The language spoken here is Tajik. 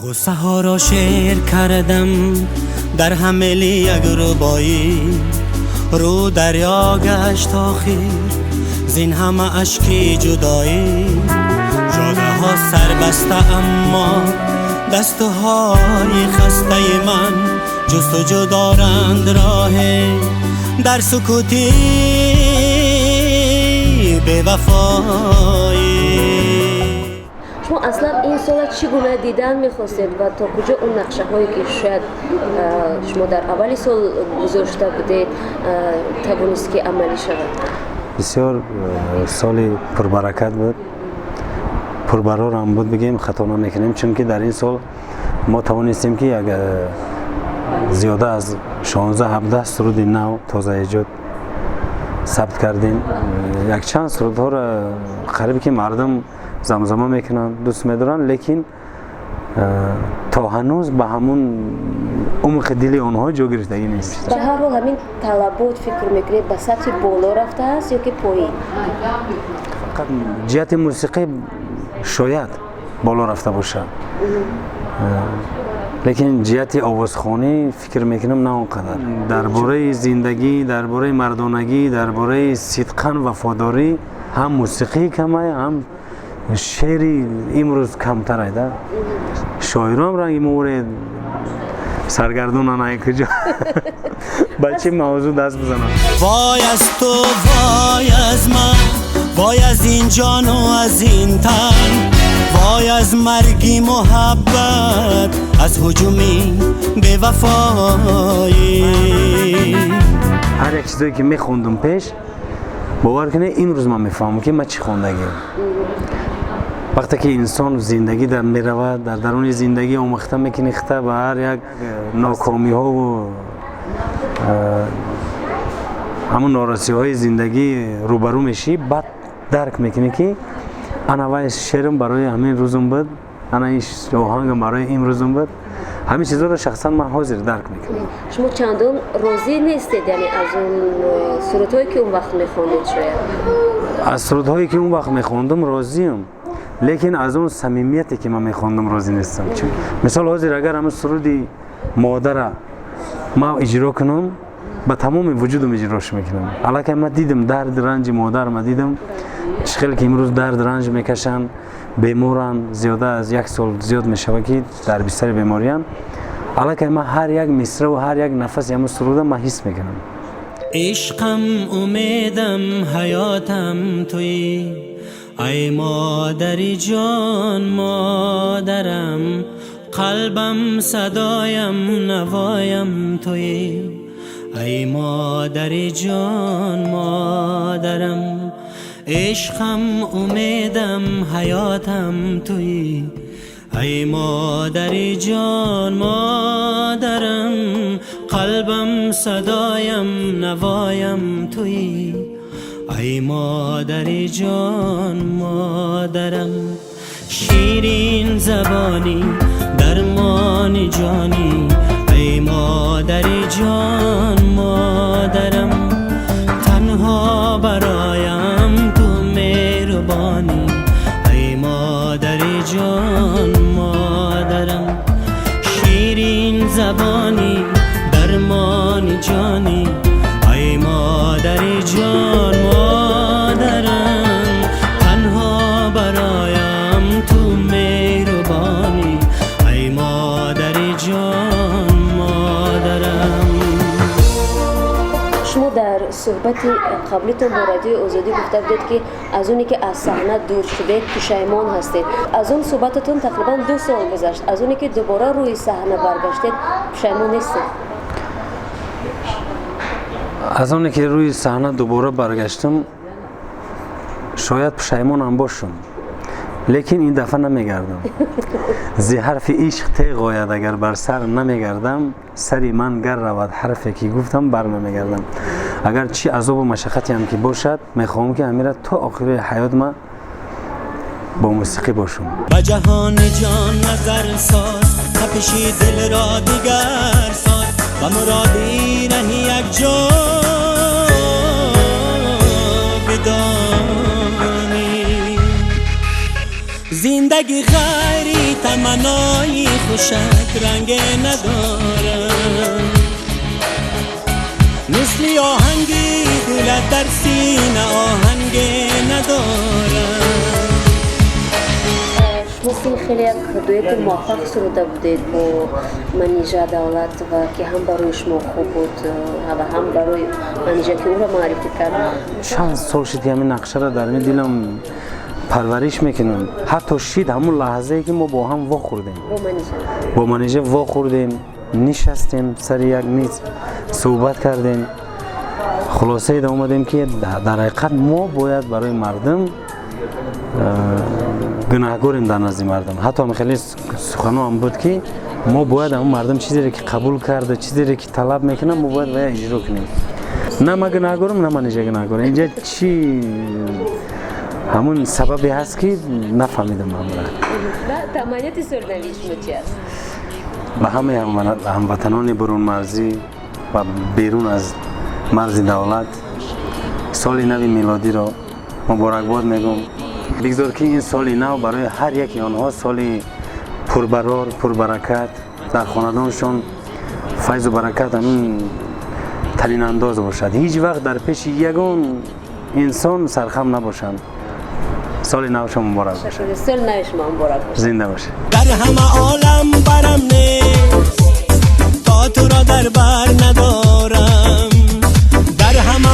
Ғуссаҳоро шеър кардам дар ҳамили як рубоӣ, рӯ дарё гашт охир зин ҳама ашки ҷудоӣ. Ҷодаҳо сарбаста аммо дастҳои хастаи ман ҷустуҷӯ доранд роҳе дар сукути бевафоӣ. Шумо аслан ин сола чӣ гуна дидан мехостед ва то куҷо он нақшаҳое, ки шояд шумо дар аввали сол гузошта будед, тавонист, ки амалӣ шавад? Бисёр соли пурбаракат буд, пурбарорам буд, бигем, хато намекунем, чунки дар ин сол мо тавонистем, ки як зиёда аз 16-17 суруди нав, тозаэҷод сабт кардем. Якчанд сурудҳоро қариб ки мардум замзама мекунанд, дӯст медоранд, лекин то ҳанӯз ба ҳамун умқи дили онҳо ҷо гирифтагӣ нест. Ба ҳар ҳол, ҳамин талабот, фикр мекунед, ба сатҳи боло рафтааст ё ки поин? Фақат ҷиҳати мусиқӣ шояд боло рафта бошад, лекин ҷиҳати овозхонӣ, фикр мекунам, на он қадар. Дар бораи зиндагӣ, дар бораи мардонагӣ, дар бораи сидқан вафодорӣ ҳам мусиқӣ камай, ҳам шеъри имрӯз камтарай да. Шоирон ранги море саргардонан, ай куҷо, ба чӣ мавзӯъ даст бизананд. Вой аз ту, вой аз ман, вой аз ин ҷону аз ин тан, вой аз марги муҳаббат, аз ҳуҷуми бевафоӣ. Ҳар як чизое, ки мехондум пеш, бовар кунед, имрӯз ман мефаҳмам, ки ман чӣ хондагиам. Вақте ки инсон зиндагӣ дар меравад, дар даруни зиндагӣ омӯхта мекунӣ хита ба ҳар як нокомиҳову ҳамун норасиҳои зиндагӣ рӯбарӯ мешӣ, баъд дарк мекунӣ, ки ана вай шеърам барои ҳамин рӯзум буд, ана ин оҳангам барои имрӯзум буд. Ҳамин чизҳоро шахсан ман ҳозир дарк мекунам. Шумо чандон розӣ нестед, яъне аз он сурудҳое, ки он вақт мехондед, шояд? Аз сурудҳое, ки он вақт мехондум, розиам, лекин аз он самимияте, ки ман мехондум, розӣ нестам. Мисол, ҳозир агар ҳамин суруди модара ман иҷро кунам, ба тамоми вуҷудам иҷрош мекунам. Аллакай ман дидам дарди ранҷи модар, ман дидам, чӣ хеле ки имрӯз дард ранҷ мекашанд, беморанд, зиёда аз як сол зиёд мешавад, ки дар бистари беморианд. Аллакай ман ҳар як мисраву ҳар як нафаси ҳамин суруда ман ҳис мекунам. Ишқам, умедам, ҳаётам туӣ, ай модари ҷон, модарам, қалбам, садоям, навоям туӣ, ай модари ҷон, модарам, ишқам, умедам, ҳаётам туӣ, ай модари ҷон, модарам, қалбам, садоям, навоям туӣ, ай модари ҷон, модарам, ширин забонӣ, дармони ҷонӣ, ай модари ҷон, модарам, танҳо бароям ту меҳрубонӣ, ай модари ҷон, модарам, ширин забонӣ, дармони ҷонӣ, ай модари ҷон, модарам, танҳо бароям ту меҳрубонӣ, ай модари ҷон, модарам. Шумо дар суҳбати қаблитон бо Радиои Озодӣ гуфта будед, ки аз оне ки аз саҳна дур шудед, пушаймон ҳастед. Аз он суҳбататон тақрибан 2 сол гузашт. Аз оне ки дубора рӯи саҳна баргаштед, пушаймон нестед? Аз оне ки рӯи саҳна дубора баргаштам, шояд пушаймонам бошам, лекин ин дафъа намегардам. Зи ҳарфи ишқ теғ ояд агар бар сар, намегардам. Сари ман гар равад, ҳарфе ки гуфтам, бар намегардам. Агар чӣ азобу машаққатеам ки бошад, мехоҳам, ки ҳамира то охири ҳаёт ма бо мусиқӣ бошам. Ба ҷаҳони ҷон назар соз, тапиши дилро дигар соз, ба муроди раҳи як ҷо бидонӣ. Зиндагӣ ғайри таманнои хушак ранге надорад. Мисли оҳанги дилат дар сина оҳанге надорад. Шумо ки хеле як дуэти муваффақ суруда будед бо Манижа Давлатова, ки ҳам барои шумо хуб буд ва ҳам барои Манижа, ки ӯро муаррифӣ кард. Чанд сол шуд, ки ҳамин нақшаро дар ми дилам парвариш мекунам. Ҳатто шид ҳамун лаҳзае, ки мо бо ҳам вохӯрдем. Бо Манижа. Бо Манижа вохӯрдем, нишастем сари як миз, суҳбат кардем, хулосае омадем, ки дар ҳақиқат мо бояд барои мардум гунаҳгорем дар назди мардум. Ҳатто ҳам хеле суханҳо ҳам буд, ки мо бояд ҳамун мардум чизере ки қабул карда, чизере ки талаб мекунад, мо бояд вая иҷро кунем. На ман гунаҳгорам, на Манижа гунаҳгорам. Инҷа чӣ ҳамун сабабе ҳаст, ки нафаҳмидам ҳамра. Таманниёти соли нави шумо чи аст? Ба ҳамаи ҳамватанони бурунмарзӣ ва берун аз марзи давлат соли нави милодиро муборакбод мегӯм. Бигзор, ки ин соли нав барои ҳар яки онҳо соли пурбарор, пурбаракат, дар хонадоншон файзу баракат ҳамин танинандоз бошад, ҳеҷ вақт дар пеши ягон инсон сархам набошанд. Соли навшон муборак бошад. Соли нави шумо муборак бошад. Зинда бошед. Дар ҳама олам барам нест, то туро дар бар надорам. Дар ҳама